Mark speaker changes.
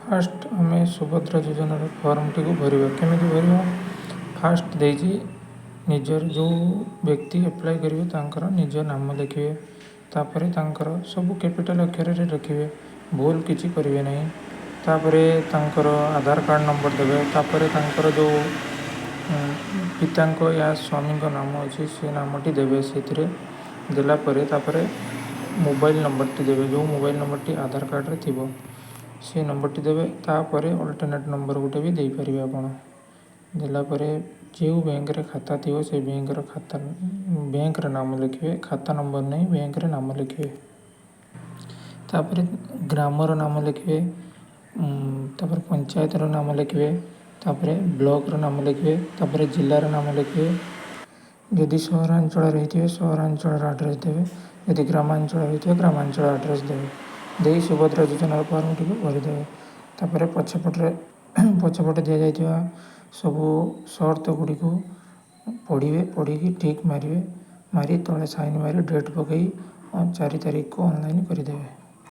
Speaker 1: First ଆମେ ସୁଭଦ୍ରା ଯୋଜନାର ଫର୍ମଟିକୁ ଭରିବା। କେମିତି ଭରିବା? ଫାଷ୍ଟ ଦେଇଛି, ନିଜର ଯେଉଁ ବ୍ୟକ୍ତି ଆପ୍ଲାଏ କରିବେ, ତାଙ୍କର ନିଜ ନାମ ଲେଖିବେ। ତାପରେ ତାଙ୍କର ସବୁ କ୍ୟାପିଟାଲ୍ ଅକ୍ଷରରେ ଲେଖିବେ, ଭୁଲ କିଛି କରିବେ ନାହିଁ। ତାପରେ ତାଙ୍କର ଆଧାର କାର୍ଡ଼ ନମ୍ବର ଦେବେ। ତାପରେ ତାଙ୍କର ଯେଉଁ ପିତାଙ୍କ ୟା ସ୍ୱାମୀଙ୍କ ନାମ ଅଛି, ସେ ନାମଟି ଦେବେ। ସେଥିରେ ଦେଲା ପରେ ତାପରେ ମୋବାଇଲ୍ ନମ୍ବରଟି ଦେବେ। ଯେଉଁ ମୋବାଇଲ୍ ନମ୍ବରଟି ଆଧାର କାର୍ଡ଼ରେ ଥିବ, ସେ ନମ୍ବରଟି ଦେବେ। ତାପରେ ଅଲ୍ଟରନେଟ୍ ନମ୍ବର ଗୋଟେ ବି ଦେଇପାରିବେ ଆପଣ। ଦେଲା ପରେ ଯେଉଁ ବ୍ୟାଙ୍କରେ ଖାତା ଥିବ, ସେ ବ୍ୟାଙ୍କର ଖାତା ବ୍ୟାଙ୍କର ନାମ ଲେଖିବେ। ଖାତା ନମ୍ବର ନାହିଁ, ବ୍ୟାଙ୍କରେ ନାମ ଲେଖିବେ। ତାପରେ ଗ୍ରାମର ନାମ ଲେଖିବେ, ତାପରେ ପଞ୍ଚାୟତର ନାମ ଲେଖିବେ, ତାପରେ ବ୍ଲକର ନାମ ଲେଖିବେ, ତାପରେ ଜିଲ୍ଲାର ନାମ ଲେଖିବେ। ଯଦି ସହରାଞ୍ଚଳରେ ହେଇଥିବେ, ସହରାଞ୍ଚଳର ଆଡ୍ରେସ୍ ଦେବେ। ଯଦି ଗ୍ରାମାଞ୍ଚଳ ହେଇଥିବେ, ଗ୍ରାମାଞ୍ଚଳ ଆଡ୍ରେସ୍ ଦେବେ। ଦେଇ ସୁଭଦ୍ରା ଯୋଜନାର ଫର୍ମଟିକୁ ଭରିଦେବେ। ତାପରେ ପଛପଟେ ଦିଆଯାଇଥିବା ସବୁ ସର୍ତ୍ତ ଗୁଡ଼ିକୁ ପଢ଼ିବେ। ପଢ଼ିକି ଟିକ୍ ମାରିବେ। ମାରି ତଳେ ସାଇନ୍ ମାରି, ଡେଟ୍ ପକାଇ 4 ତାରିଖକୁ ଅନଲାଇନ୍ କରିଦେବେ।